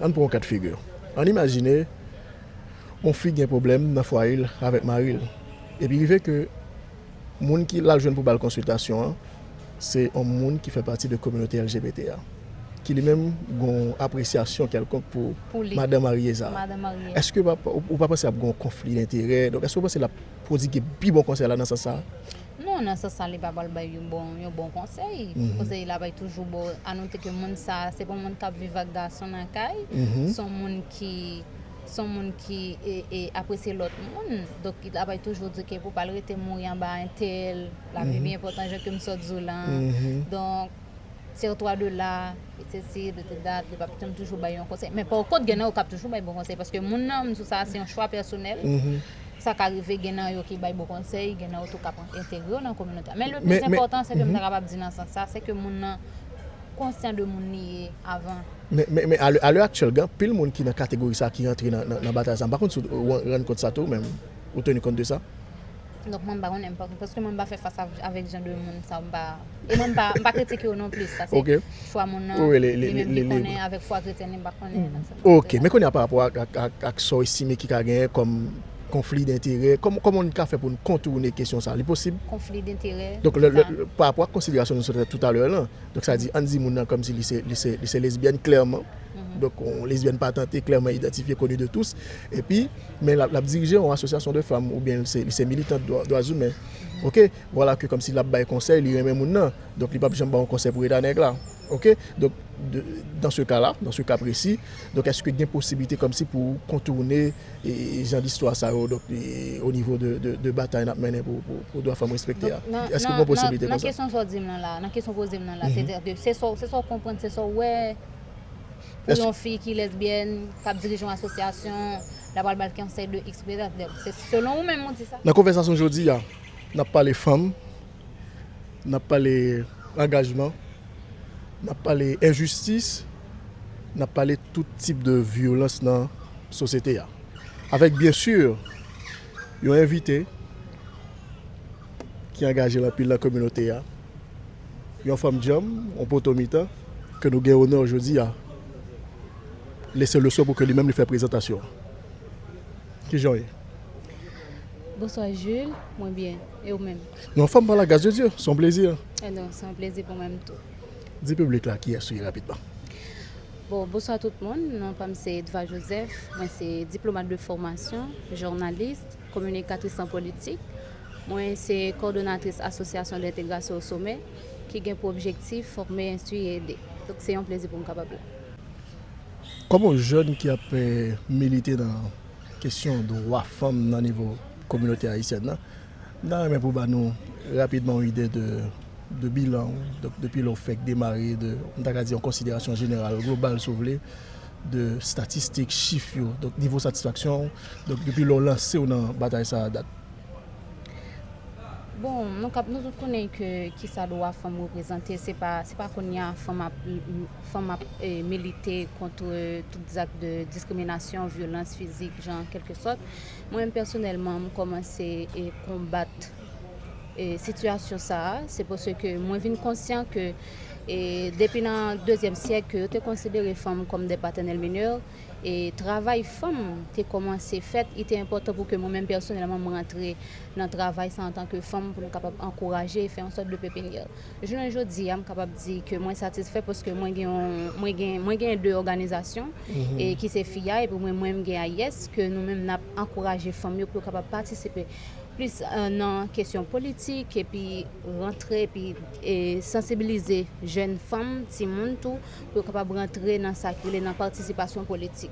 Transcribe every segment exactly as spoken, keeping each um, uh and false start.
Ann pran yon ka de figi. Ann imajine yon fi gen pwoblèm nan fwaye l avèk mari l. Epi rive ke moun ki l al jwenn pou ba l konsiltasyon an, se yon moun ki fè pati de kominote L G B T a, ki li menm gen yon apresyasyon kèlkonk pou Pou li. Madan marye sa a. Madan marye. Èske w pa, ou, ou pa panse ap gen yon konfli denterè? Donk, èske w panse l ap pwodwige pi bon konsèy la nan sans sa a? Non, nan sans sa, li pa pral bay yon bon, yon bon konsèy. Mhm. Konsèy la bay toujou bon. A note ke moun sa a, se pa yon moun k ap viv ak gason nan kay. Mhm. Se yon moun ki, se yon moun ki, e, e, apresye lòt moun. Donk, li ta bay toujou di ke pou pa l rete mouri anba entèl, lavi Mhm. byen enpòtan, jan ke m sot di w la. Mhm. Donk, tire-toi de là, et ceci, de telle date, li p ap janm toujou bay yon konsèy. Men pa kont, gen nan yo k ap toujou bay bon konsèy, paske moun nan, m di w sa, se yon chwa pèsonèl. Mhm. Sa ka rive, gen nan yo ki bay bon konsèy, gen nan yo tou k ap entegre yo nan kominote a. Men le pli Men, men, enpòtan, se ke m mhm. ta kapab di nan sans sa, se ke moun nan konsyan de moun li ye avan. Men, men, men a lè, a lè aktyèl, gen anpil moun ki nan kategori sa a ki rantre nan, nan, nan batay sa a. M pa konn si w rann kont sa tou, men ou teni kont de sa? Donk, mwen, m pa konnen, m pa, paske mwen, m pa fè fas av-, avèk jan de moun sa, m pa, e mwen, m pa, m pa kritike yo non plis, sa se Ok. chwa moun nan, Wi, li, li, li menm li, ki li lib. konnen, avèk fwa kretyen li, m pa konnen nan sa. Ok, men kounye a, pa rapò ak, ak, ak, ak sa w estime ki ka genyen kòm konfli denterè, kòman, kòman n ka fè pou n kontoune kesyon sa a? Li posib? Konfli denterè, Donk, le, le, sa. le, pa rapò ak konsiderasyon nou sot fè toutalè lan, donk, sa di, ann di moun nan kòmsi li se, li se, li se lesbyèn, klèman. Mhm. Donk, yon lesbyèn patante, klèman idantifye, koni de tous. Epi, men l ap, l ap dirije yon asosyasyon de fanm, oubyen li se, li se militant dwa, dwa imen. Mhm. Ok? Vwala ke kòmsi l ap bay konsèy, li renmen moun nan. Donk, li p ap janm ba yon konsèy pou eta nèg la. Ok? Donk, de, dans ce cas-là, dans ce cas précis, donk, èske gen posiblite kòmsi pou kontoune, e, e, jan distwa sa yo, donk, e, o nivo de, de, de batay n ap mennen pou, pou, pou dwa fanm respekte a? Donk, nan, Èske nan, gen nan, posiblite nan konsa? kesyon sa w di m nan la, nan kesyon w poze m nan la, Mhm. se, se sa w, se sa w konprann, se sa w wè, pou Èske yon fi ki lesbyèn, k ap dirije yon asosyasyon, l ap al ba l konsèy de X, Y, Z. Se selon ou menm ou di sa? Nan konvèsasyon jodi a, n ap pale fanm, n ap pale angajman, n ap pale enjistis, n ap pale tout tip de vyolans nan sosyete a. Avèk, byen si, yon envite ki angaje l anpil nan kominote a, yon fanm djanm, yon poto mitan, ke nou gen onè jodi a lese leson pou ke li menm li fè prezantasyon an. Kijan w ye? Bonswa, Jules. Mwen byen. E ou menm? Non, fanm, pa la grâce de Dieu. Se yon plezi. E non, se yon plezi pou mwen tou. Di piblik la kiyès ou ye rapidman. Bon, bonswa tout moun. Non pa m se Edva Joseph. Mwen se diplomat de formation, journaliste, communicatrice en politique. Mwen se kòdonatris Association d'intégration au sommet, ki gen pou objektif fòme, enstwi e ede. Donk, se yon plezi pou m kapab la. Kòm yon jèn ki ap, eh, milite nan kesyon dwa fanm nan nivo kominote ayisyèn nan, m ta renmen pou ba nou rapidman yon ide de, de bilan w, donk, depi lè w fèk demare, de, m ta ka di yon konsiderasyon jeneral, global, si w vle, de estatistik, chif yo, donk, nivo satisfaksyon w, donk, depi lè w lanse w nan batay sa a dat. Bon, nou kap-, nou tout konnen ke kisa dwa fanm reprezante, se pa, se pa kounye a fanm ap, fanm ap, eh, milite kont tout zak de diskriminasyon, vyolans fizik, jan, kèlkesòt. Mwen menm pèsonèlman, m kòmanse, eh, konbat, eh, sitiyasyon sa a. Se paske mwen vin konsyan ke, eh, depi nan dezyèm syèk, ke yo te konsidere fanm kòm des paternelles mineures, e travay fanm te kòmanse fèt, li te enpòtan pou ke mwen menm pèsonèlman m rantre nan travay sa antanke fanm pou nou kapab ankouraje e fè yon sòt de pepinyè. Jounen jodi a, m kapab di ke mwen satisfè paske mwen gen yon, mwen gen, mwen gen de òganizasyon, Mhm. e ki se FIA, epi mwen, mwen m gen AIS, ke nou menm n ap ankouraje fanm yo pou yo kapab patisipe plis, eh, nan kesyon politik, epi rantre, epi, eh, sansibilize jèn fanm, timoun tou, pou yo kapab rantre nan sa ki rele nan patisipasyon politik.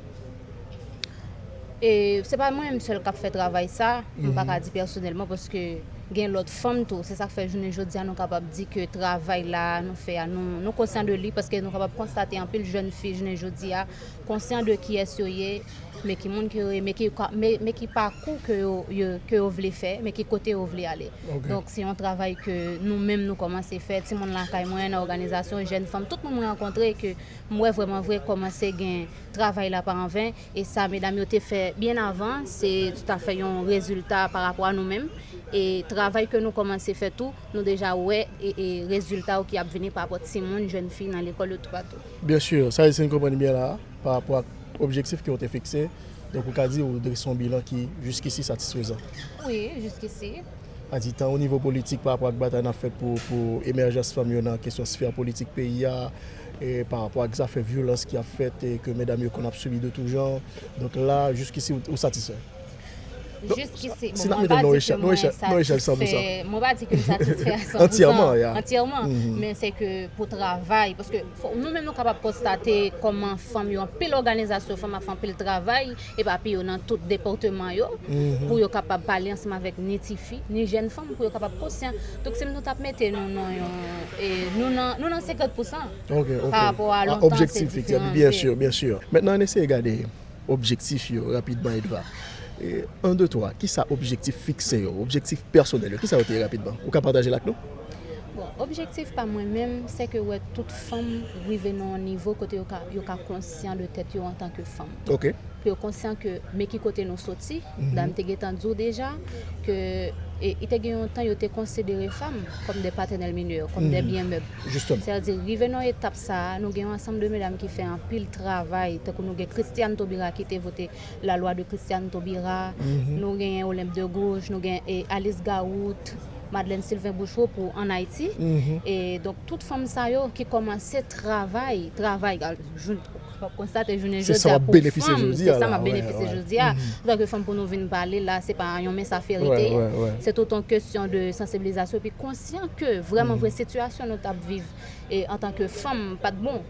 E se pa mwen menm sèl k ap fè travay sa, m pa ka Mhm. di pèsonèlman, paske gen lòt fanm tou. Se sa k fè jounen jodi a nou kapab di ke travay la nou fè a, nou, nou konsyan de li, paske nou kapab konstate anpil jèn fi jounen jodi a konsyan de kiyès yo ye, men ki moun ke yo ye, men ki ka-, men, men ki pakou ke yo, yo, ke yo vle fè, men ki kote yo vle ale. Ok. Donk, se yon travay ke nou menm nou kòmanse fè, timoun lakay mwen, nan òganizasyon, jèn fanm, tout moun mwen rankontre ke m wè vrèman vre kòmanse gen travay la pa anven, e sa medam yo te fè byen avan, se toutafè yon rezilta pa rapò a nou menm, e Travay ke nou kòmanse fè tou, nou deja wè e, e rezilta yo ki ap vini pa rapò timoun, jèn fi nan lekòl yo toupatou. Byen si, sa se n konprann byen la, pa rapò ak objektif ke w te fikse, donk ou ka di ou drese yon bilan ki jiskisi satisfezan. Wi, jiskisi. A di tan o nivo politik pa rapò ak batay n ap fè pou, pou emèjans fanm yo nan kesyon sfè politik peyi a, e pa rapò ak zafè vyolans ki ap fèt e ke medam yo konn ap sibi de tou jan. Donk la, jiskisi ou, ou satisfè? Jiskisi, bon, mwen pa di ke mwen satisfè, mwen pa di ke m satisfè a san pou san antyèman, men se ke pou travay, paske nou menm nou kapab konstate kòman fanm yo, anpil òganizasyon fanm ap fè anpil travay epapiye nan tout depatman yo, pou yo kapab pale ansanm avèk ni tifi, ni jèn fanm, pou yo kapab konsyan. Donk si nou t ap mete nou nan yon, nou nan, nou nan senkant pou san pa rapò a lontan, se diferan. Byen si, byen si. Mentnan ann eseye gade objektif yo rapidman, Edva. An de twa, kisa objektif fikse yo, objektif pèsonèl yo, kisa yo te ye rapidman? Ou ka pataje l ak nou? Bon, objektif pa mwen menm, se ke wè tout fanm rive nan yon nivo kote yo ka, yo ka konsyan de tèt yo antanke fanm. Ok. Pou yo konsyan ke men ki kote nou soti, dan m te gentan di w deja, ke e, i te gen yon tan yo te konsidere fanm kòm de patènèl minè, kòm de byen mèb. Jisteman. Sètadi, rive nan etap sa a, nou gen yon ansanm de medam ki fè anpil travay, tankou nou gen Christiane Taubira ki te vote lalwa de Christiane Taubira, nou gen Olympe de Gouges, nou gen e, Alice Garout, Madeleine Sylvain Bouchereau pou ann Ayiti. E donk, tout fanm sa yo ki kòmanse travay, travay, w ap konstate jounen jodi a pou fanm, se sa m ap benefisye jodi a. Antanke fanm pou nou vin pale la, se pa yon mens affaire li te ye. Se tout yon kesyon de sansibilizasyon epi konsyan ke vrèman vre sitiyasyon nou t ap viv e antanke fanm pa t bon.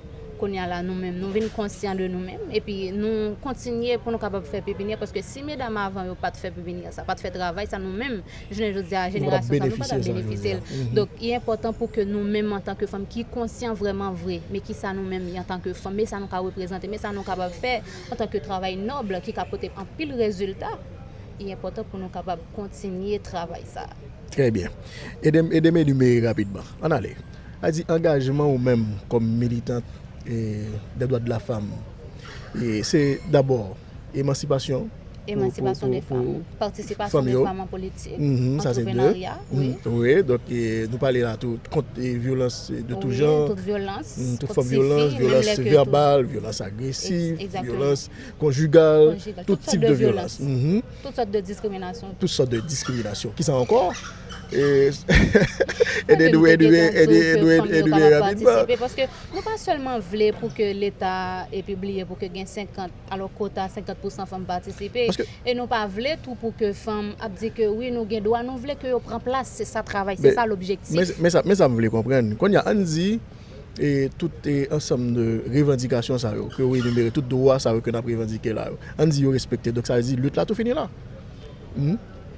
Kounye a la nou menm nou vin konsyan de nou menm epi nou kontinye pou nou kapab fè pipinyè, paske si medam avan yo pa t fè pipinyè sa, pa t fè travay sa, nou menm jounen jodi a jenerasyon sa nou pa t ap benefisye l. Donk li enpòtan pou ke nou menm antanke fanm ki konsyan vrèman vre, men kisa nou menm antanke fanm, men sa nou ka reprezante, men sa nou kapab fè antanke travay nòb ki ka pote anpil rezilta, li enpòtan pou nou kapab kontinye travay sa. Trè byen. Ede m, ede m enimere rapidman. Ann ale. A di angajman ou menm kòm militant e, de dwa de la fanm, e, se dabò emansipasyon, emansipasyon de fanm, patisipasyon de fanm an politik, antreprenarya, wi. Wi, donk e, nou pale la tou kont e, vyolans de tou jan, tout vyolans, tout fòm vyolans, vyolans vèbal, vyolans agresif, vyolans konjigal, tout tip de vyolans. Tout sòt de diskriminasyon. Tout sòt de diskriminasyon. Kisa ankò? Ede nou, ede nou, ede nou, ede nou rapidman. Paske nou pa sèlman vle pou ke Leta epi bliye pou ke gen senkant, alò kota senkant pou san fanm patisipe. E nou pa vle tou pou ke fanm ap di ke wi nou gen dwa, nou vle ke yo pran plas, se sa travay, se sa lobjektif. Men sa, men sa m vle konprann. Kounye a, ann di e tout e ansanm de revandikasyon sa yo ke w enimere, tout dwa sa yo ke n ap revandike la yo, ann di yo respekte. Donk sa vle di lit la tou fini la?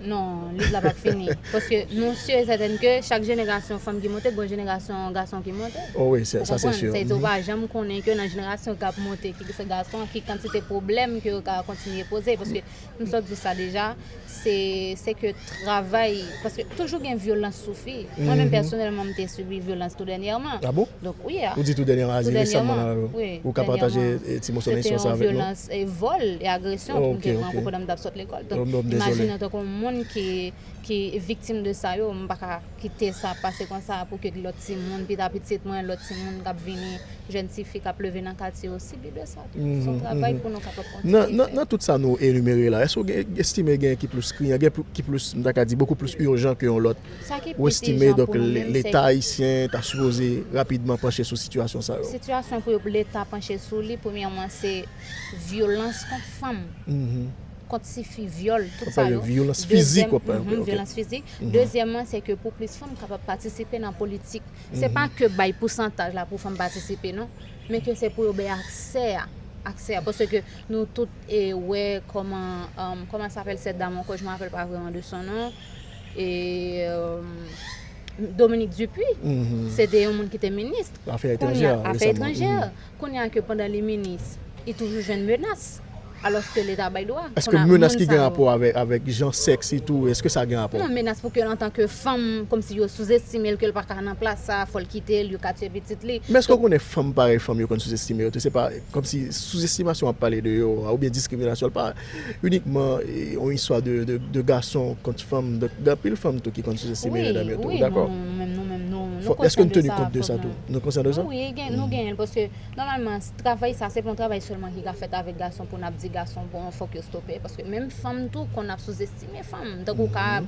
Non, lit la p ap fini. Paske nou si e sètèn ke chak jenerasyon fanm ki monte, gen yon jenerasyon gason ki monte. O wi, sa se si. Sa vle di ou pa janm konnen ke nan jenerasyon k ap monte, ki se gason, ki kantite pwoblèm ke yo ka kontinye poze. Paske m sot di sa deja, se, se ke travay, paske toujou gen vyolans sou fi. Mwen menm pèsonèlman m te sibi vyolans tou dènyèman. A bon? Donk wi a. Ou di tou dènyèman, a di resaman la, ou ka pataje ti moso nan istwa sa avèk nou? Se te yon vyolans e vòl e agresyon pou m te pran kou pandan m t ap sot lekòl. Donk imajine antanke yon moun ki, ki viktim de sa yo, m pa ka kite sa pase konsa pou ke lòt timoun, pita pitit mwen, lòt timoun k ap vini, jèn tifi k ap leve nan katye yo sibi de sa tou. Se yon travay pou nou kapab kontinye fè. Nan tout sa nou enimere la, èske w gen, estime gen ki plis kriyan, gen ki plis, m ta ka di, bokou plis ijan ke yon lòt? Ou estime donk Leta ayisyen ta sipoze rapidman panche sou sitiyasyon sa yo? Sitiyasyon pou Leta panche sou li, premyèman se vyolans kont fanm, kont tifi, vyòl, tout sa yo. Vyolans fizik. Dezyèmman, se ke pou plis fanm kapab patisipe nan politik. Se pa ke bay pousantaj la pou fanm patisipe non, men ke se pou yo bay aksè a, aksè a, paske nou tout e wè kòman, kòman sa apèl sèt dam ankò, je me rappelle pas vraiment de son nom, e Dominique Dupuy, se te yon moun ki te minis. Afè etranjè. Kounye a ke pandan li minis, li toujou jwenn menas. Alòske Leta bay dwa. Èske menas ki gen rapò avèk, avèk jan sèks li tou, èske sa gen rapò? Non, menas pou ke antanke fanm, kòmsi yo souzestime l, ke l pa ka nan plas sa, fò l kite l, yo ka tiye pitit li. Men èske w konnen fanm parèy fanm yo konn souzestime yo tou? Se pa kòmsi souzestimasyon w ap pale de yo a, oubyen diskriminasyon, li pa inikman yon istwa de, de, de gason kont fanm. Donk, gen anpil fanm tou ki konn souzestime medam yo tou, ou dakò? Wi, wi, nou menm, nou menm, nou, nou konsyan de sa. Èske nou teni kont de sa tou? Nou konsyan de sa? Wi, nou genyen l, paske nòmalman, travay sa, se pa yon travay sèlman ki ka fèt avèk gason pou n ap di gason, bon, fòk yo stope, paske menm fanm tou konn ap souzestime fanm. Tankou ka,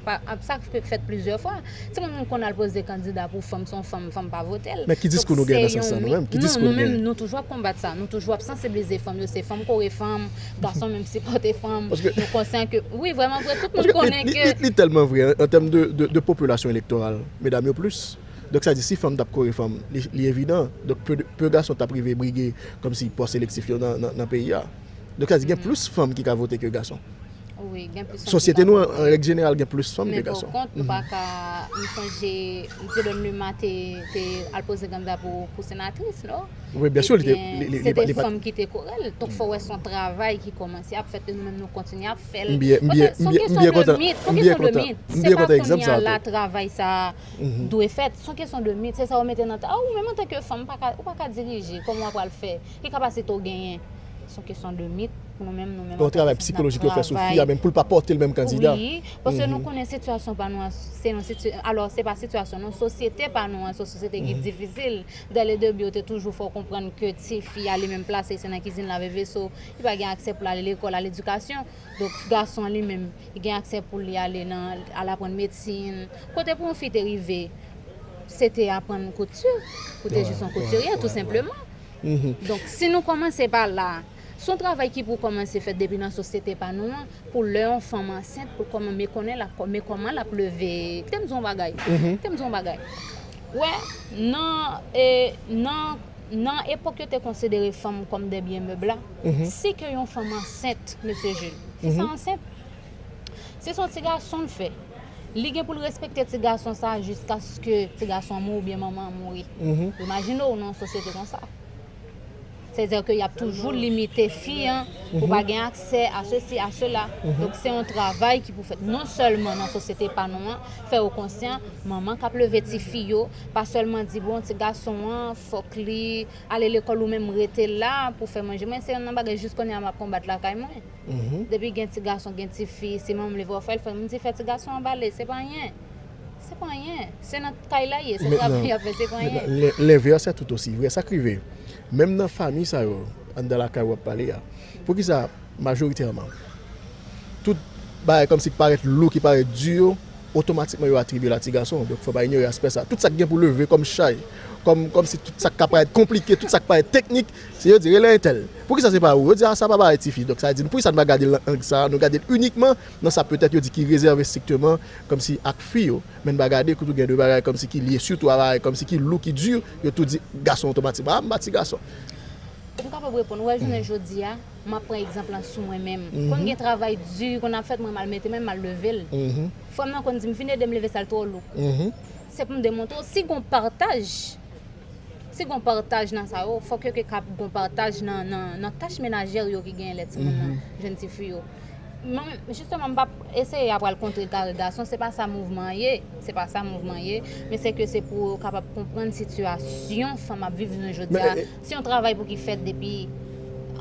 sa fèt plizyè fwa. Timoun konn al poze kandida pou fanm, se yon fanm, fanm pa vote l. Men ki diskou nou gen nan sans sa, nou menm? Ki diskou nou gen? Nou toujou ap konbat sa. Nou toujou ap sansibilize fanm yo. Se fanm kore fanm, gason menm sipòte fanm. Nou konsyan ke, wi, vrèman vre, tout moun konnen ke. Li tèlman vre, an tèm de, de, de popilasyon elektoral, medam yo plis. Donk, sa di, si fanm t ap kore fanm, li, li evidan. Donk, pe, pe gason t ap rive brige kòmsi pòs elektif yo nan, nan, nan peyi a. Donk, sa di, gen plis fanm ki ka vote ke gason. Wi, gen plis fanm. Sosyete nou, an, an règ jeneral, gen plis fanm ke gason. Men pa kont, nou pa ka, m sonje, Dieudonne Luma te, te al poze kandida pou, pou senatris, non? Wi, byen si, li te, li, li, li, se te fanm ki te kore l. Donk, fò wè se yon travay ki kòmanse ap fèt, e nou menm nou kontinye ap fè l. Paske se yon kesyon de mit, se yon kesyon de mit. Se pa kounye a la travay sa dwe fèt. Se yon kesyon de mit, se sa w mete nan tèt. A, ou menm antanke fanm, ou pa ka, ou pa ka dirije, kòman w ap pral fè? Ki kapasite w genyen? Se yon kesyon de mit pou nou menm, nou menm. Yon travay psikolojik yo fè sou fi a, menm pou l pa pòte l menm kandida. Wi, paske nou konnen sitiyasyon pa nou an, se yon sitiyasyon, alò, se pa sitiyasyon, non, sosyete pa nou an, se yon sosyete ki difisil. Dès le début, yo te toujou fè w konprann ke tifi a li menm plase, se nan kizin, lave veso, li pa gen aksè pou l ale lekòl, a ledikasyon. Donk, gason an li menm, li gen aksè pou li ale nan, al aprann medsin. Kote pou yon fi te rive, se te aprann kouti, pou te jis yon koutirye, tou senpleman. Donk, si nou kòmanse pa la, se yon travay ki pou kòmanse fèt depi nan sosyete pa nou an, pou lè yon fanm ansent, pou l kòman, men konnen l ap, men kòman l ap leve. Kite m di w yon bagay. Kite m di w yon bagay. Wè, nan, e, nan, nan epòk yo te konsidere fanm kòm de byen mèb la, si ke yon fanm ansent, mesye Jules, fi sa ansent, si se yon ti gason l fè, li gen pou l respekte ti gason sa jiskaske ti gason an mouri oubyen manman an mouri. Imajine w nan yon sosyete konsa. Sètadi ke y ap toujou limite fi an pou pa gen aksè a sesi, a sela. Donk, se yon travay ki pou fèt non sèlman nan sosyete pa nou an, fè yo konsyan, manman k ap leve tifi yo, pa sèlman di, bon, ti gason an, fòk li ale lekòl ou menm rete la pou fè manje. Mwen, se youn nan bagay jis kounye a m ap konbat lakay mwen. Depi gen ti gason, gen ti fi, si manman m leve w fè l, fè m di fè ti gason an bale, se pa anyen. Se pa anyen. Se nan kay la ye, se travay y ap fè, se pa anyen. Lenvès a tout osi vre, sa k rive. Menm nan fanmi sa yo, anndan lakay w ap pale a, poukisa majoritèman tout bagay kòmsi ki parèt lou, ki parèt di yo, otomatikman yo atribye l a ti gason. Donk, fò pa inyore aspè sa. Tout sa k gen pou leve kòm chay, kòm, kòmsi tout sa k ka parèt konplike, tout sa k parèt teknik, se yo di rele entèl. Poukisa se pa ou? Yo di, a, sa pa bagay tifi. Donk, sa vle di, poukisa nou pa gade l nan ang sa, nou gade l inikman nan sa petèt yo di ki rezève strikteman kòmsi ak fi yo. Men n pa gade kote w gen de bagay kòmsi ki lye, sitou a bagay kòmsi ki lou, ki di, yo tou di gason otomatikman. A, m pa ti gason. Pou m kapab reponn, ou wè, jounen jodi a, m ap pran egzanp lan sou mwen menm. Konn gen travay di, konn ap fèt, mwen m al mete men m, m al leve l. Frè m nan konn di m, vin ede m leve sa, l twò lou. Se pou m demontre w, si gon pataj, si gon pataj nan sa yo, fòk yo ke kab gon pataj nan, nan, nan tach menajè yo ki genyen lè timoun nan, jèn tifi yo. Mwen, jisteman, m p ap eseye ap al kontre kare gason, se pa sa mouvman an ye, se pa sa mouvman an ye, men se ke se pou yo kapab konprann sitiyasyon fanm ap viv jounen jodi a. Se yon travay pou ki fèt depi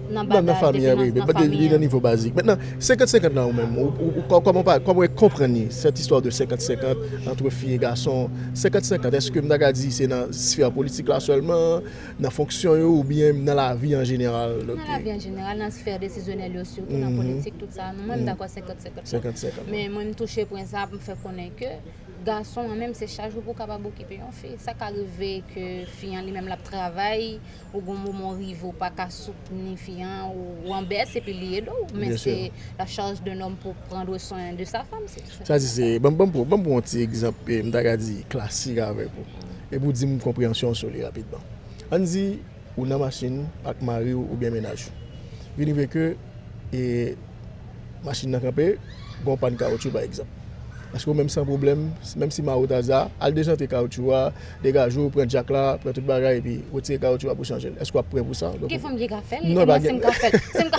nan bada, depi nan fanmi an. Nan nivo bazik. Mentnan, senkant senkant la ou menm, ou, ou, ou, kò-, kòman w pa, kòman w konprann li, cette histoire de senkant senkant entre fi e gason, senkant senkant, èske m ta ka di se nan sfè politik la sèlman, nan fonksyon yo, oubyen nan lavi an jeneral? Nan lavi an jeneral, nan sfè desizyonèl yo sitou, nan politik, tout sa, nou menm dakò senkant senkant. Men mwen m touche pwen sa pou m fè konnen ke gason an menm se chak jou pou w kapab okipe yon fi. Sa ka rive ke fi an li menm l ap travay, ou gon moman w rive ou pa ka soutni fi an, ou, ou an bès epi li ede w, men se la charge d'un homme pour prendre soin de sa femme, se tou senpleman sa. Sa di se, ban m, ban m pran, ban m pran yon ti egzanp, e, m ta ka di klasik avèk ou. Epi w di m konpreyansyon w sou li rapidman. Ann di, ou nan machin ak mari w oubyen mennaj ou. Vin rive ke, e, machin nan kanpe, gen yon pàn kawotchou pa egzanp. Èske ou menm san pwoblèm, menm si mari w ta di, a, al dejante kawotchou a, degaje w, pran djak la, pran tout bagay, epi retire kawotchou a pou chanje l? Èske w ap prè pou sa? Gen fanm ki ka fè l, e mwen si m ka fè l, si m ka,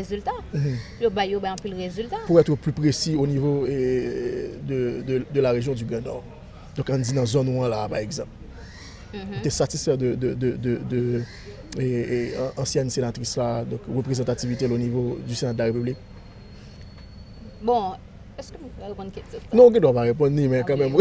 rezilta. Yo bay, yo bay anpil rezilta. Pour être plus précis, au niveau eh, de, de, de la région du Grand Nord. Donk, ann di nan zòn ou an la, pa egzanp. Ou te satisfè de, de, de, de, de eh, eh, an- ansyèn senatris la, donk reprezantativite l o nivo du Sénat de la République? Bon, èske mwen ka reponn kesyon sa? Non, ou gen dwa pa reponn li, men kanmenm.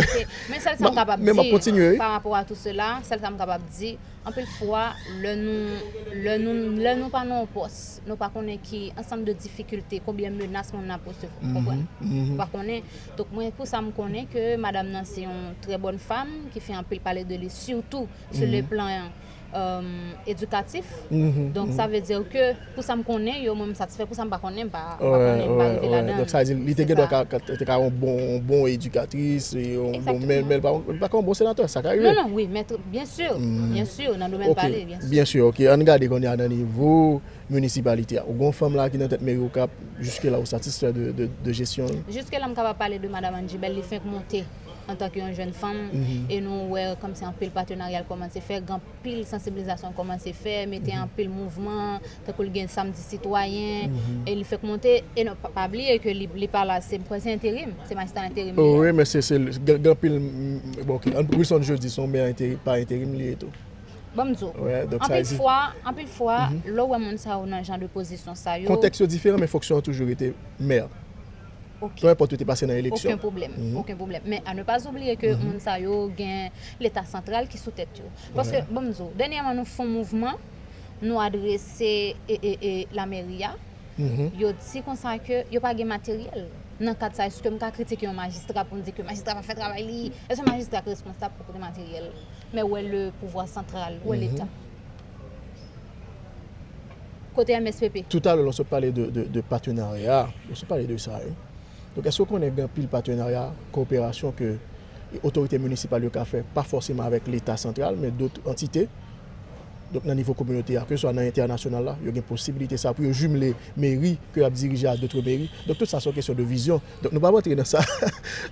Men sèl sa m kapab di pa rapò a tout sela, sèl sa m kapab di, anpil fwa, lè nou, lè nou, lè nou pa nan yon pòs, nou pa konnen ki ansanm de difikilte, konbyen menas moun nan ap resevwa, konprann? Ou pa konnen. Donk, mwen, pou sa, m konnen ke madanm nan se yon trè bòn fanm ki fè anpil pale de li, sitou sur le plan um, éducatif. Donc, ça veut dire que pour ça, je connais, yo, moi, je satisfait, pour ça, je ne connais pas. Donk, sa di, li te gen dwa ka, ka, te ka yon bon, yon bon edikatris, yon bon, men, men li pa, li pa ka yon bon senatè, sa ka rive. Non, non, oui, mais bien sûr, bien sûr, dans le domaine parlé, bien sûr. Bien sûr, ok. Ann gade kounye a nan nivo minisipalite a. Ou gon fanm la ki nan tèt meri Okap, jiske la ou satisfè de, de, de jesyon l? Jiske la m kapab pale de madanm Angie Bell, li fenk monte antanke yon jèn fanm, e nou wè kòmsi anpil patenarya l kòmanse fè, gen anpil sansibilizasyon l kòmanse fè, mete anpil mouvman, tankou l gen samdi sitwayen, e li fèk monte, e non, pa, pa bliye ke li, li pa la, se, m kwè se enterim, se majistra enterim li ye. Wi, men se, se, gen, gen anpil, bon, ok, Wilson Jeudi se yon mè enterim, pa enterim li ye tou. Ban m di w, anpil fwa, anpil fwa, lè w wè moun sa yo nan jan de pozisyon sa yo. Kontèks yo diferan, men fonksyon an toujou rete mè. Peu importe ou te pase nan eleksyon. Okenn pwoblèm, okenn pwoblèm. Men à ne pas oublier ke moun sa yo gen Leta santral ki sou tèt yo. Paske, ban m di w, dènyèman nou fè yon mouvman, nou adrese e, e, e, lameri a, yo di konsa ke yo pa gen materyèl. Nan kad sa, èske m ka kritike yon majistra pou m di ke majistra pa fè travay li? Èske majistra ki responsab pou kote materyèl? Men ou wè le pouvwa santral, ou wè Leta. Kote M S P P? Toutalè, lè w sot pale de, de, de patenarya, w sot pale de sa, wi. Donk, èske w konnen gen anpil patenarya, koperasyon ke otorite minisipal yo ka fè, pa fòseman avèk Leta santral, men dòt antite. Donk, nan nivo kominote a, keseswa nan entènasyonal la, yo gen posibilite sa pou yo jimle meri ke y ap dirije a dòt meri. Donk, tout sa se yon kesyon de vizyon. Donk, nou p ap rantre nan sa.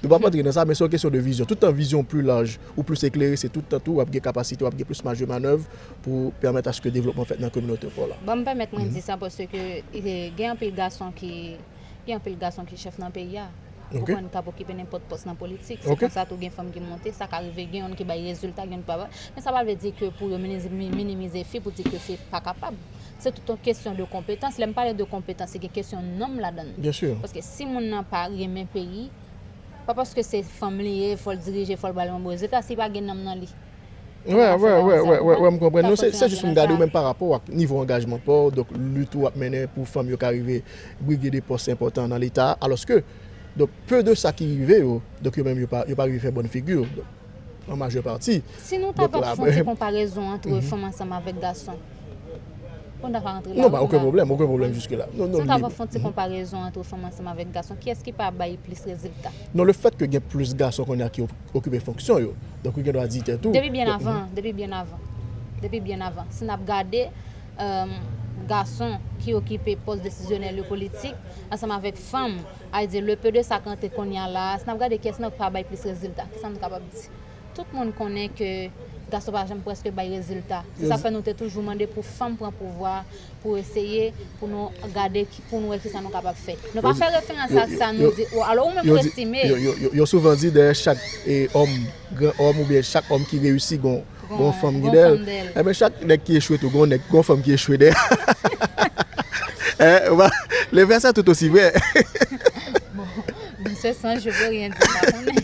Nou p ap rantre nan sa, men se yon kesyon de vizyon. Tout tan vizyon pli laj ou plis eklere, se tout tan tou w ap gen kapasite, w ap gen plis maj de manèv pou pèmèt aske devlopman fèt nan kominote w la. Ban m pèmèt mwen di sa, paske, eh, gen anpil gason ki Gen anpil gason ki chèf nan peyi a. Ou konprann, k ap okipe nenpòt pòs nan politik. Se konsa tou gen fanm ki monte, sa ka rive, gen youn ki bay rezilta, gen youn ki pa bay. Men sa pa vle di ke pou yo minimize, mi-, minimize fi pou di ke fi pa kapab. Se tout yon kesyon de konpetans. Lè m pale de konpetans, se gen kesyon nanm ladan l. Paske si moun nan pa renmen peyi, pa paske se fanm li ye, fò l dirije, fò l bay yon bon rezilta, si pa gen nanm nan li. Wè, wè, wè, wè, wè, wè, m konprann. Non, se, se jis pou m gade ou menm pa rapò ak nivo angajman pa w, donk, lit ou ap mennen pou fanm yo ka rive brige de pòs enpòtan nan Leta, alòske, donk, pe de sa ki rive yo, donk, yo menm yo pa, yo pa rive fè bòn figi, donk, an majè pati. Si nou ta va fè yon ti konparezon ant fanm ansanm avèk gason, pou n ta ka rantre la. Non, pa okenn pwoblèm, okenn pwoblèm jiske la. Non, non, si nou ta va fè yon ti konparezon ant fanm ansanm avèk gason, kiyès ki pa bay plis rezilta? Non, le fèt ke gen plis gason kounye a ki okipe fonksyon yo. Donk, ou gen dwa di tèt ou. Depi byen avan, depi byen avan. Depi byen avan. Si n ap gade, euh, gason ki okipe pòs desizyonèl yo politik, ansanm avèk fanm, a di le peu de sa k rantre kounye a la, si n ap gade kiyès nan pa bay plis rezilta, kisa nou kapab di? Tout moun konnen ke gason pa janm prèske bay rezilta. Se sa k fè nou te toujou mande pou fanm pran pouvwa, pou eseye, pou nou gade, ki- pou nou wè kisa nou kapab fè. Nou pa fè referans ak sa nou di, alò ou menm ou estime. Yo, yo, yo, yo souvan di dèyè chak, e, òm, gran òm oubyen chak òm ki reyisi gon, gon fanm ki dèyè l. Enben, chak nèg ki echwe tou, gon nèg, gon fanm ki echwe dèyè. Hein, ou pa, le verset est tout aussi vrai. Bon, dans ce sens, je peux rien dire, m pa konnen.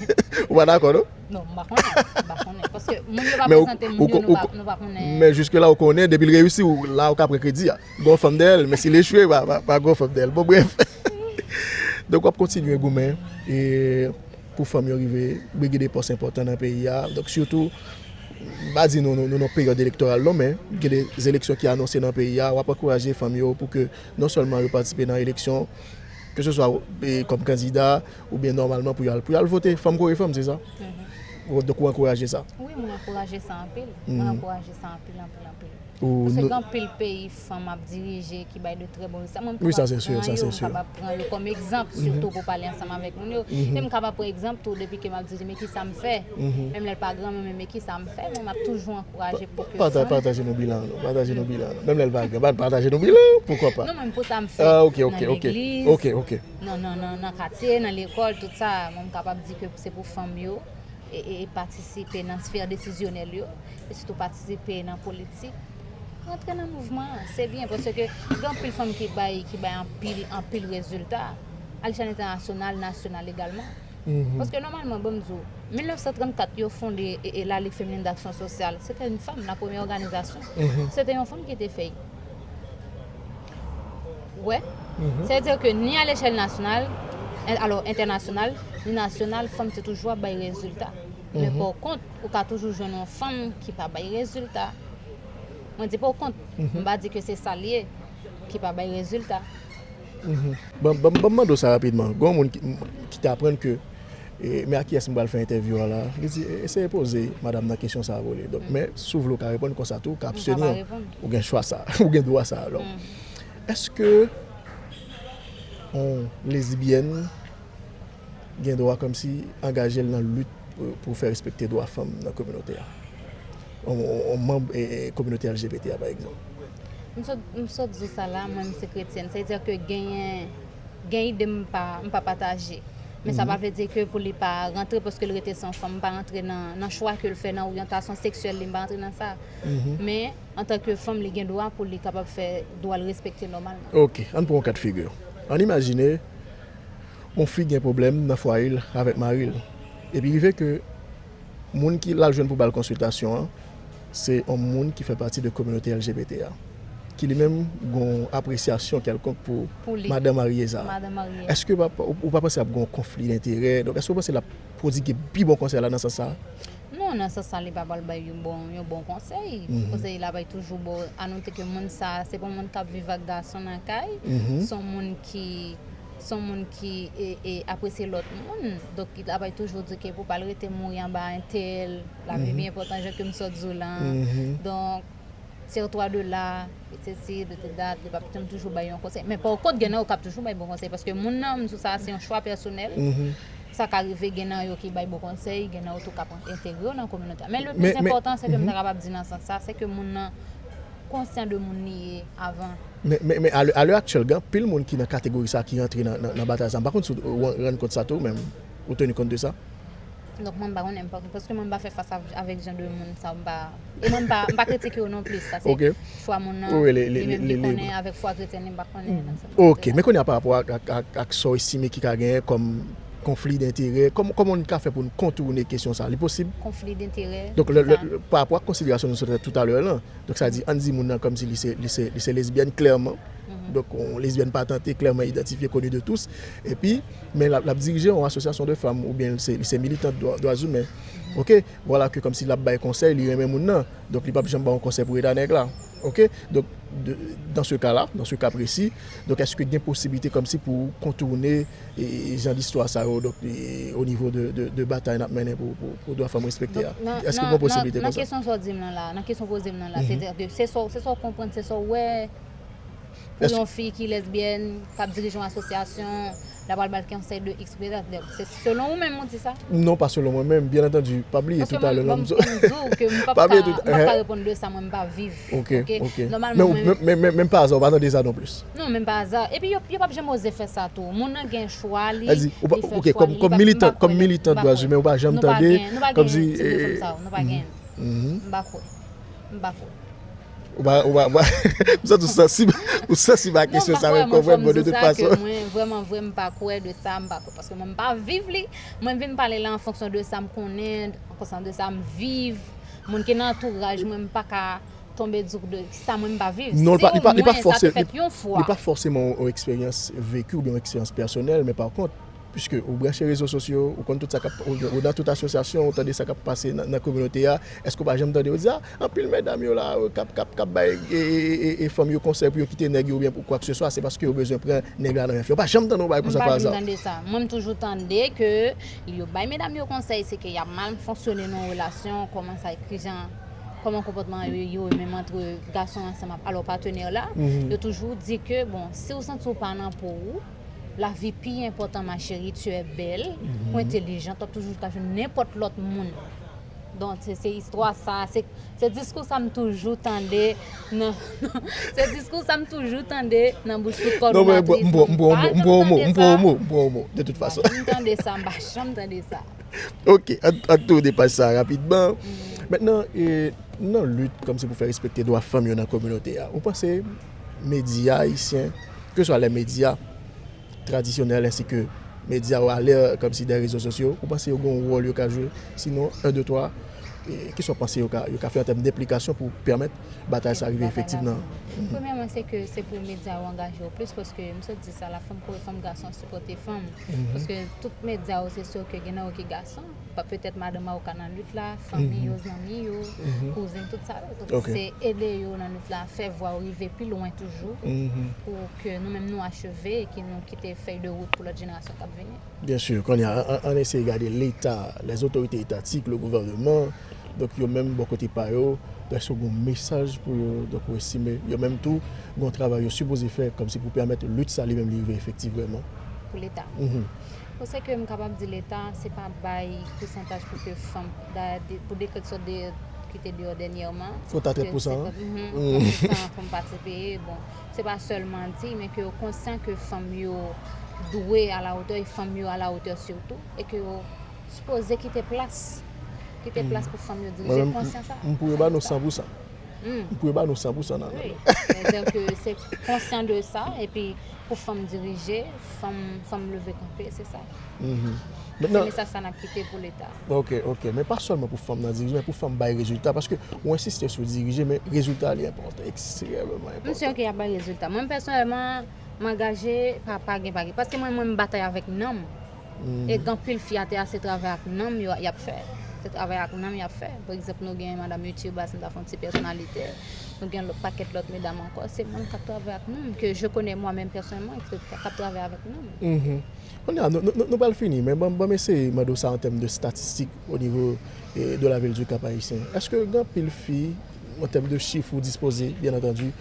Ou pa dakò, non? Non, m pa konnen. M pa konnen. Paske moun yo pa prezante moun yo, nou pa, nou pa konnen. Men jiske la, ou konnen, depi l reyisi, ou, la, ou ka pran kredi a. Gon fanm dèyè l, men si l echwe, pa, pa, pa gon fanm dèyè l. Bon, brèf. Donk, w ap kontinye goumen, e, pou fanm yo rive brige de pòs enpòtan nan peyi a. Donk, sitou, m pa di nou, nou, nou nan peryòd elektoral, non, men gen de eleksyon ki anonse nan peyi a. W ap ankouraje fanm yo pou ke non sèlman yo patisipe nan eleksyon, keseswa, e, kòm kandida, oubyen nòmalman pou y al, pou y al vote. Fanm kore fanm, se sa? Donk, ou ankouraje sa? Wi, mwen ankouraje sa anpil. Mwen ankouraje sa anpil, anpil, anpil. Paske gen anpil peyi fanm ap dirije ki bay de trè bon rezilta. Mwen, m kapab pran yo, m kapab pran yo kòm egzanp, sitou pou pale ansanm avèk moun yo. E m kapab pran egzanp tou depi ke m ap dirije, men kisa m fè? Menm lè l pa granmoun, men, men kisa m fè? Mwen, m ap toujou ankouraje pou ke fanm. Pataje nou bilan an, non. Pataje nou bilan an, non. Menm lè l pa gran, pataje nou bilan, poukwa pa? Non, men pou sa m fè nan legliz, nan, nan, nan, nan katye, nan lekòl, tout sa, mwen, m kapab di ke se pou fanm yo. E, e, e patisipe nan sfè desizyonèl yo, e sitou patisipe nan politik, rantre nan mouvman an, se byen, paske gen anpil fanm ki bay, ki bay anpil, anpil rezilta, alechèl entènasyonal, nasyonal egalman. Paske nòmalman, ban m di w, mil nèf san trannkat, yo fonde, e, e, la Ligue Féminine d'Action Sociale. Se te yon fanm, la premyè òganizasyon. Se te yon fanm ki te fè l. Wè. Sètadi ke ni alechèl nasyonal, en- alò, entènasyonal, ni nasyonal, fanm te toujou ap bay rezilta. Men pa kont, ou ka toujou jwenn yon fanm ki pa bay rezilta. Mwen di pa kont, m pa di ke se sa l ye, ki pa bay rezilta. Ban, ban, ban m mande w sa rapidman. Gen yon moun ki, ki te aprann ke E, men a kiyès m pral fè entèvyou a la? Li di, e, eseye poze madanm nan kesyon sa a pou li. Donk, men, si w vle, w ka reponn konsa tou, w ka absteni, ou gen chwa sa, ou gen dwa sa a. Donk, èske yon lesbyèn gen dwa kòmsi angaje l nan lit pou, pou fè respekte dwa fanm nan kominote a? Yon, yon, yon manm, e, e, kominote L G B T a, pa egzanp. M sot, m sot di sa la, mwen, m se kretyèn. Sa vle di ke genyen, gen ide m pa, m pa pataje. Men sa pa vle di ke pou li pa rantre paske l rete se yon fanm, m pa rantre nan, nan chwa ke l fè, nan oryantasyon seksyèl li, m pa rantre nan sa. Men, antanke fanm, li gen dwa pou li kapab fè dwa l respekte nòmalman. Ok, ann pran yon ka de figi. Ann imajine, yon fi gen pwoblèm nan fwaye l avèk mari l. Epi rive ke moun ki l al jwenn pou ba l konsiltasyon an, se yon moun ki fè pati de kominote L G B T a, ki li menm gon apresyasyon kèlkonk pou madan marye sa a. Èske pa, ou, ou pa panse ap gon konfli denterè? Donk, èske ou panse l ap prodwige pi bon konsèy la nan sans sa a? Non, nan sans sa, li pa pral bay yon bon, yon bon konsèy. Konsèy la bay toujou bon, a note ke moun sa a, se pa yon moun k ap viv ak gason nan kay. Se yon moun ki se yon moun ki e, e, apresye lòt moun. Donk, li ta pral toujou di ke pou pa l rete mouri anba entèl, lavi pi enpòtan, jan ke m sot di w la. Donk, tire twa de la, et ceci, de telle date, li p ap janm toujou bay yon konsèy. Men pa kont, gen nan yo k ap toujou bay bon konsèy, paske moun nan, m di w sa, se yon chwa pèsonèl. Sa ka rive, gen nan yo ki bay bon konsèy, gen nan yo tou k ap entegre yo nan kominote a. Men le pli enpòtan, se ke m ta kapab di nan sans sa, se ke moun nan konsyan de moun li ye avan. Men, men, men a lè, a lè aktyèl, gen anpil moun ki nan kategori sa ki rantre nan, nan, nan batay sa. M pa konn si w rann kont sa tou, men ou teni kont de sa. Donk, mwen, m pa konnen, m pa, paske mwen, m pa fè fas av-, avèk jan de moun sa, m pa, e mwen, m pa, m pa kritike yo non plis, sa se chwa moun nan, li menm ki konnen, avèk fwa kretyèn li, m pa konnen nan sa. Ok, men kounye a, pa rapò ak, ak, ak, ak sa w estime ki ka genyen kòm konfli denterè, kòman, kòman n ka fè pou n kontoune kesyon sa? Li posib? Konfli denterè. Donk, le, le, pa rapò ak konsiderasyon nou sot fè toutalè lan, donk, sa di, ann di moun nan kòmsi li se, li se, li se lesbyèn, klèman. Donk, yon lesbyèn patante, klèman idantifye, koni de tous. Epi, men l ap, l ap dirije yon asosyasyon de fanm, oubyen li se, li se militant dwa, dwa imen. Ok? Vwala ke kòmsi l ap bay konsèy, li renmen moun nan. Donk, li p ap janm ba yon konsèy pou eta nèg la. Ok? Donk, de, dans ce cas-là, dans ce cas précis, donk, èske gen posiblite kòmsi pou kontoune e, e, jan distwa sa yo, donk, e, o nivo de, de, de batay n ap mennen pou, pou, pou dwa fanm respekte a? Èske gen posiblite konsa? Nan kesyon sa w di m nan la, nan kesyon w poze m nan la, sètadi, se sa w, se sa w konprann, se sa w wè pou yon fi ki lesbyèn, k ap dirije yon asosyasyon, l ap al bay konsèy de X, Y, Z. Se selon ou menm ou di sa? Non, pa selon mwen menm. Byen antandi, pa bliye toutalè lan m di w ke m p ap ka, m p ap ka reponn de sa, mwen m pa viv. Ok, ok. Nòmalman, men, men, men, men pa aza, ou pa tande sa non plis. Non, men pa aza. Epi yo, yo p ap janm oze fè sa tou. Moun nan gen chwa li, li fè chwa li, li pa, m pa kwè ladan. Kòm militant dwa imen, ou pa janm tande, kòmsi, nou pa gen, nou pa gen. M pa kwè. M pa kwè. Ou pa, ou pa, ou pa, m santi ou sansib, ou sansib a kesyon sa menm, konprann mwen de tout fason. Non, m pa kwè, mwen santi sa ke mwen, vrèman vre, m pa kwè de sa, m pa kwè. Paske mwen, m pa viv li. Mwen vin pale la an fonksyon de sa m konnen, an fonksyon de sa m viv. Moun ki nan antouraj mwen, m pa ka tonbe di w de sa mwen m pa viv. Non, li pa, li pa, li pa fòse, li, li pa fòseman yon eksperyans veki oubyen yon eksperyans pèsonèl, men pa kont, piske ou branche rezo sosyo, ou konn tout sa k ap, ou, ou nan tout asosyasyon, ou tande sa k ap pase nan, nan kominote a, èske ou pa janm tande yo di, a, anpil medam yo la, k ap, k ap, k ap bay, e, e, e, e, fanm yo konsèy pou yo kite nèg yo oubyen pou kwakeseswa, se paske yo bezwen pran nèg la nan men fi yo? Ou pa janm tande yo bay konsèy pa aza? M pa janm tande sa. Mwen, m toujou tande ke yo bay medam yo konsèy, se ke y ap mal fonksyone nan yon relasyon, kòman sa, kijan, kòman konpòtman yo ye, menm antre gason ansanm ak, alò, patnè la, yo toujou di ke, bon, si w santi w pa nan po w, lavi pi enpòtan, ma chérie, tu es belle, ou entèlijan, w ap toujou ka jwenn nenpòt lòt moun. Donk, se, se istwa sa, se, se diskou sa m toujou tande nan, se diskou sa m toujou tande nan bouch tout kòdonatris. Non, men m pran, m pran, m pran, m pran yon mo, m pran yon mo, m pran yon mo, de tout fason. M pa janm tande sa, m pa janm tande sa. Ok, ann, ann tourne paj sa rapidman. Mentnan, e, nan lit kòmsi pou fè respekte dwa fanm yo nan kominote a, ou panse medya ayisyen, keswa lè medya tradisyonèl ensi ke medya yo alè kòmsi dèyè rezo sosyo, ou panse yo gen yon wòl yo ka jwe? Sinon, en, de, twa, e, kisa w panse yo ka, yo ka fè an tèm denplikasyon pou pèmèt batay sa rive efektivman? Premyèman, se ke se pou medya yo angaje yo plis, paske m sot di sa la, fanm kouri, fanm gason sipòte fanm. Paske tout medya yo, se si ke gen nan yo ki gason, pa, petèt madanm a yo ka nan lit la, fanmi yo, zanmi yo, kouzen, tout sa yo. Donk, se ede yo nan lit la, fè vwa yo rive pi lwen toujou, pou ke nou menm nou acheve e ke nou kite fèy de wout pou lòt jenerasyon k ap vini. Byen si, kounye a, an, an, ann eseye gade Leta, les autorités étatiques, le gouvernement, donk, yo menm, bò kote pa yo, èske gen yon mesaj pou yo, donk, ou estime, yo menm tou, gen yon travay yo sipoze fè, kòmsi pou pèmèt lit sa li menm li rive efektif vrèman? Pou Leta. Bon, se ke m kapab di Leta, se pa bay pousantaj pou ke fanm, dayè, de, pou dekre ki sot de, ki te deyò dènyèman, trant pou san, trant pou san fanm patisipe, bon, se pa sèlman di, men ke yo konsyan ke fanm yo dwe alawotè, e fanm yo alawotè sitou, e ke yo sipoze kite plas, kite plas pou fanm yo dirije, konsyan sa. M pou yo ba nou san pou san. M pou yo ba nou san pou san nan, nan. Wi, sètadi ke se konsyan de sa, epi pou fanm dirije, fanm, fanm leve kanpe, se sa. Se mesaj sa n ap kite pou Leta. Ok, ok. Men pa sèlman pou fanm nan dirije, men pou fanm bay rezilta, paske ou ensiste sou dirije, men rezilta li enpòtan, ekstrèmeman enpòtan. M si ke y ap bay rezilta. Mwen, pèsonèlman, m angaje, pa, pa gen, pa gen. Paske mwen, mwen, m batay avèk nanm. E gen anpil fi atè a, se travay ak nanm yo, y ap fè. Se travay ak nanm y ap fè. Pa egzanp, nou gen madanm Youtube, si m ta fè yon ti pèsonalite, nou gen lòt, pakèt lòt medam ankò. Se moun k ap travay ak nanm, ke je connais moi-même personnellement, k ap travay avèk nanm. Mhm. Kounye a, nou, nou, nou, nou pral fini, men ban, ban m eseye mande w sa an tèm de statistik o nivo, eh, de la ville du Cap-Haïtien. Èske gen anpil fi, an tèm de chif ou dispoze, byen antandi,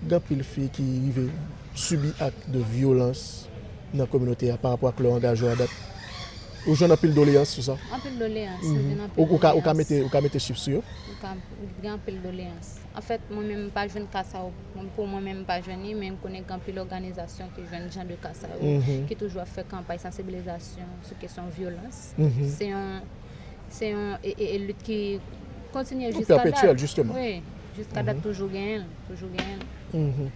gen anpil fi ki rive sibi ak de vyolans nan kominote a pa rapò ak lè w angaje w a dat? Ou jwenn anpil doleyans sou sa? Anpil doleyans, nou jwenn anpil doleyans. Ou, ou ka, ou ka mete, ou ka mete chif sou yo? Ou ka, gen anpil doleyans. Anfèt, mwen menm, m pa jwenn ka sa yo. Mwen, pou mwen menm, m pa jwenn li, men m konnen gen anpil òganizasyon ki jwenn jan de ka sa yo, ki toujou ap fè kanpay sansibilizasyon sou kesyon vyolans. Se yon, se yon, e, e, e lit ki kontinye jiska dat. Pèpetyèl, jisteman. Wi, jiska dat toujou genyen l, toujou genyen l.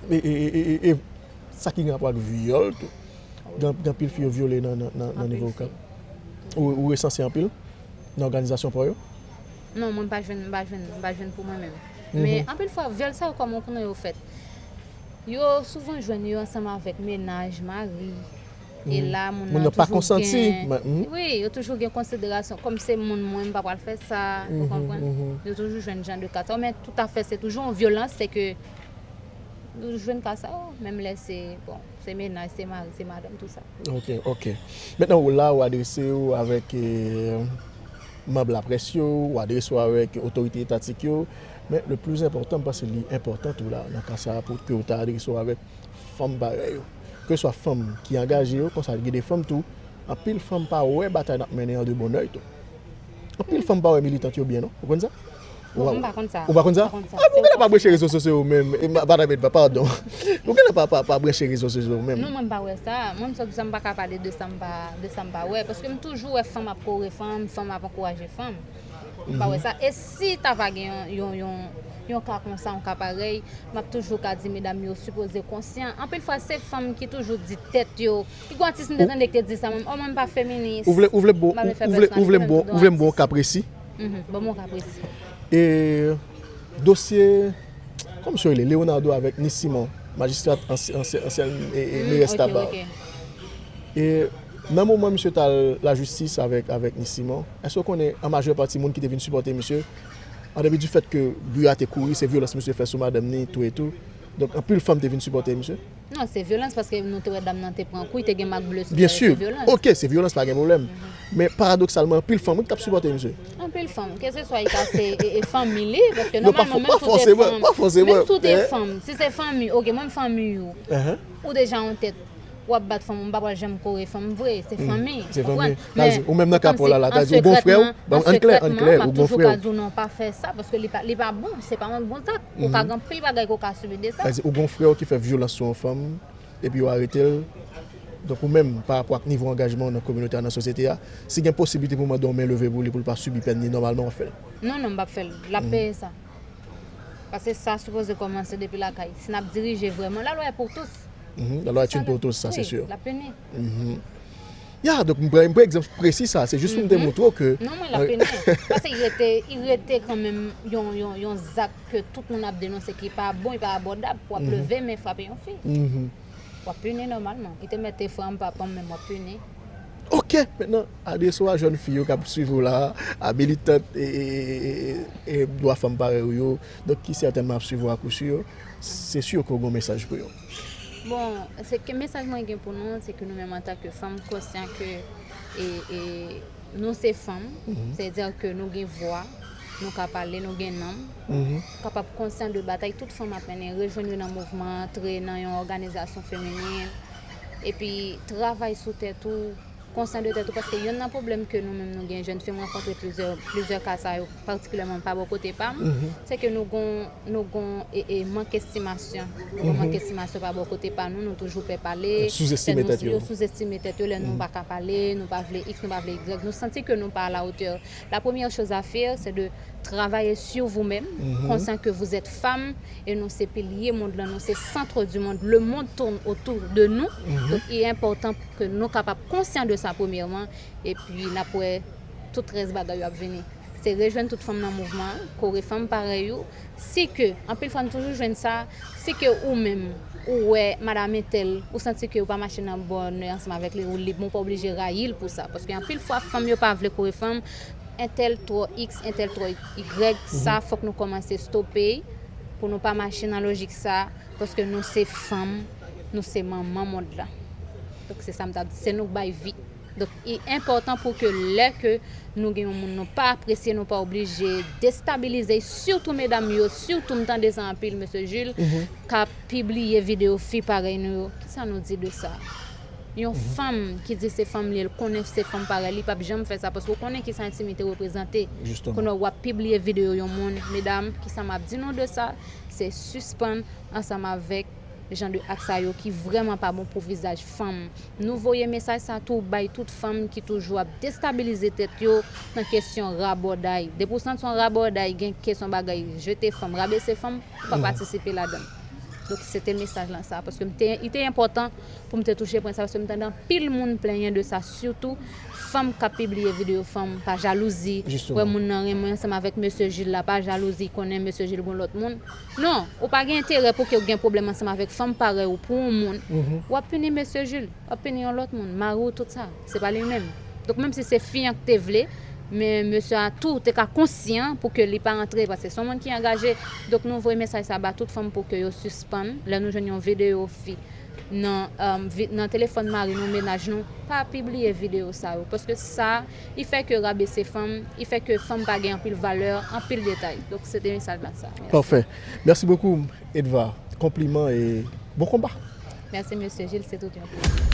E, e, e, e, e, e sa ki gen rapò ak vyòl tou. Gen, gen anpil fi yo vyole nan, nan, nan, nan nivo Okap. Ou, ou resanse anpil nan òganizasyon pa w yo? Non, mwen m pa jwenn, m pa jwenn, m pa jwenn pou mwen menm. Men anpil fwa, vyòl sa yo, kòman w konnen yo fèt? Yo souvan jwenn yo ansanm avèk mennaj, mari. E la, moun nan toujou gen, wi, yo toujou gen konsiderasyon. Kòm se moun mwen, m pa pral fè sa, ou konprann? Yo toujou jwenn jan de ka sa yo, men toutafè, se toujou yon vyolans, se ke nou jwenn ka sa yo, menm lè se, bon, se mennaj, se mari, se madanm, tou sa. Ok, ok. Mentnan, ou la, ou adrese w avèk, eh, manm laprès yo, ou adrese w avèk otorite etatik yo, men le plus important, m panse li enpòtan tou la, nan ka sa a, pou ke w ta adrese w avèk fanm parèy ou. Keseswa fanm ki angaje yo, konsa gen de fanm tou, anpil fanm pa wè batay n ap mennen an de bon èy tou. Anpil fanm pa wè militant yo byen, non. Ou konn sa? Bon, m pa konn sa. Ou pa konn sa? M pa konn sa. Ah, ou genlè pa branche rezo sosyo ou menm. E, ma-, madam Edva, padon. Ou genlè pa, pa, pa branche rezo sosyo ou menm. Non, mwen m pa wè sa. Mwen, m sòt di sa, m pa ka pale de sa m pa, de sa m pa wè. Paske m toujou wè fanm ap kore fanm, fanm ap ankouraje fanm. M pa wè sa. E si ta va gen yon, yon, yon, yon ka konsa, yon ka parèy, m ap toujou ka di medam yo sipoze konsyan. Anpil fwa, se fanm ki toujou di tèt yo. Ki gwo atis m te tande ki te di sa, mwen, oh, mwen m pa feminis. Ou vle, ou vle bon, ou vle, ou vle m bon, ou vle m bon ka presi? Mhm, ban m yon ka presi. E dosye, kòman misye rele? Leonardo avèk Ni Simon, majistra ansy-, ansy-, ansyèn, e, e, meyès Taba. E nan moman misye t al lajistis avèk, avèk Ni Simon, èske w konnen an majè pati moun ki te vin sipòte misye, an depi di fèt ke bri a te kouri, se vyolans misye fè sou madanm ni, tou e tou. Donk, anpil fanm te vin sipòte misye. Non, se vyolans paske nou te wè dam nan te pran kou, li te gen mak ble sou li, se vyolans. Byen si. Ok, se vyolans, pa gen pwoblèm. Men paradoksalman, anpil fanm wi ki t ap sipòte misye. Anpil fanm, keseswa li ka se, e, e fanmi li, paske nòmalman, menm si w te fanm, menm si w te fanm, si se fanmi, ok, mwen m fanmi w, ou deja yon tèt, w ap bat fanm ou, m pa pral janm kore fanm vre, se fanmi, ou konprann? Sa vle di, ou menm nan ka pa w la, la, ta di, ou gon frè w, an sekrètman, an sekrètman, m ap toujou ka di w non, pa fè sa, paske li pa, li pa bon, se pa yon bon zak. Ou ka gen anpil bagay ke w ka sibi de sa. Sa vle di, ou gon frè w ki fè vyolans sou yon fanm, epi yo arete l. Donk, ou menm, pa rapò ak nivo angajman w nan kominote a, nan sosyete a, si gen posiblite pou mande yon men leve pou li, pou l pa sibi pèn li, nòmalman, w ap fè l? Non, non, m p ap fè l. L ap peye sa. Paske sa sipoze kòmanse depi lakay. Si n ap dirije vrèman, la loi est pour tous. Mhm, la loi est une pour tous, sa, se si. Wi, l ap pini. Mhm. Ya, donk, m pran, m pran egzanp presi sa, se jis pou m te montre w ke. Non, mwen, l ap pini. Paske li rete, li rete kanmenm yon, yon, yon zak ke tout moun ap denonse ki pa bon, li pa abòdab pou w ap leve men frape yon fi. Mhm. W ap pini nòmalman. Li te mèt te frè m, papa m, men w ap pini. Ok, mentnan, adrese w a jèn fi yo k ap swiv ou la, a militant e, e, e, e, e dwa fanm parèy ou yo, donk ki sètènman ap swiv ou a kou si yo, se si ke w gen yon mesaj pou yo. Bon, se ke mesaj mwen gen pou nou, se ke nou menm antanke fanm, konsyan ke, e, e, nou se fanm, sètadi ke nou gen vwa, nou ka pale, nou gen nanm, kapab konsyan de batay tout fanm ap mennen, rejwenn yo nan mouvman, antre nan yon òganizasyon feminin, epi travay sou tèt ou, konsyan de tèt ou, paske yonn nan pwoblèm ke nou menm nou gen, jèn fi, m rankontre plizyè, plizyè ka sa yo, patikilyèman pa bò kote pa m, se ke nou gon, nou gon, e, e, mank estimasyon. Nou gon mank estimasyon pa bò kote pa nou, nou toujou pè pale. Yo souzestime tèt yo. Yo souzestime tèt yo, lè nou pa ka pale, nou pa vle X, nou pa vle Y, nou santi ke nou pa alawotè. La première chose à faire, c'est de travailler sur vous-même, conscient que vous êtes femme, et nous, c'est pilier monde là, nous, c'est centre du monde. Le monde tourne autour de nous. Donc, il est important que nous capables conscients de ça, premièrement, et puis, n ap wè tout rès bagay yo ap vini. Se rejwenn tout fanm nan mouvman an, kore fanm parèy ou. Si ke, anpil fwa, nou toujou jwenn sa, si ke ou menm, ou wè madanm entèl, ou santi ke ou pa mache nan bòn ansanm avèk li, ou lib, men w pa oblije rayi l pou sa. Paske anpil fwa, fanm yo pa vle kore fanm, entèl twò x, entèl twò y, sa fòk nou kòmanse stope, pou nou pa mache nan lojik sa, paske nou se fanm, nou se manman mond la. Donk se sa m ta di, se nou k bay vi. Donk li enpòtan pou ke lè ke nou gen yon moun nou pa apresye, nou pa oblije destabilize, sitou medam yo, sitou m tande sa anpil, mesye Jules, k ap pibliye videyo fi parèy nou yo. Kisa nou di de sa? Yon fanm ki di se fanm li, l konnen se fanm parèy li, p ap janm fè sa, paske w konnen kisa entimite reprezante. Kounye a w ap pibliye videyo yon moun, medam, kisa m ap di nou de sa? Se sispann ansanm avèk jan de ak sa yo ki vrèman pa bon pou vizaj fanm. Nou voye mesaj sa tou bay tout fanm ki toujou ap destabilize tèt yo nan kesyon rabòday. Depi w santi yon rabòday, gen kesyon bagay jete fanm, rabese fanm, ou pa patisipe ladan l. Donk se te mesaj lan sa, paske m te, li te enpòtan pou m te touche pwen sa, paske m tande anpil moun plenyen de sa, sitou fanm k ap pibliye videyo fanm pa jalouzi. Wè moun nan renmen ansanm avèk mesye Jules la, pa jalouzi, konnen mesye Jules gon lòt moun. Non, ou pa gen enterè pou ke w gen pwoblèm ansanm avèk fanm parèy ou pou yon moun. W ap pini mesye Jules, w ap pini yon lòt moun, mari w, tout sa. Se pa li menm. Donk menm si se fi an ki te vle, men mesye a tou te ka konsyan pou ke li pa antre, paske se yon moun ki angaje. Donk nou voye mesaj sa ba tout fanm pou ke yo sispann, lè nou jwenn yon videyo fi nan, um, vi- nan telefòn mari nou, mennaj nou, pa pibliye videyo sa yo, paske sa, li fè ke rabese fanm, li fè ke fanm pa gen anpil valè, anpil detay. Donk se te mesaj la sa. Mèsi. Parfait. Merci beaucoup, Edva. Konpliman e bon konba. Mèsi, mesye Jules, se tout yon plezi.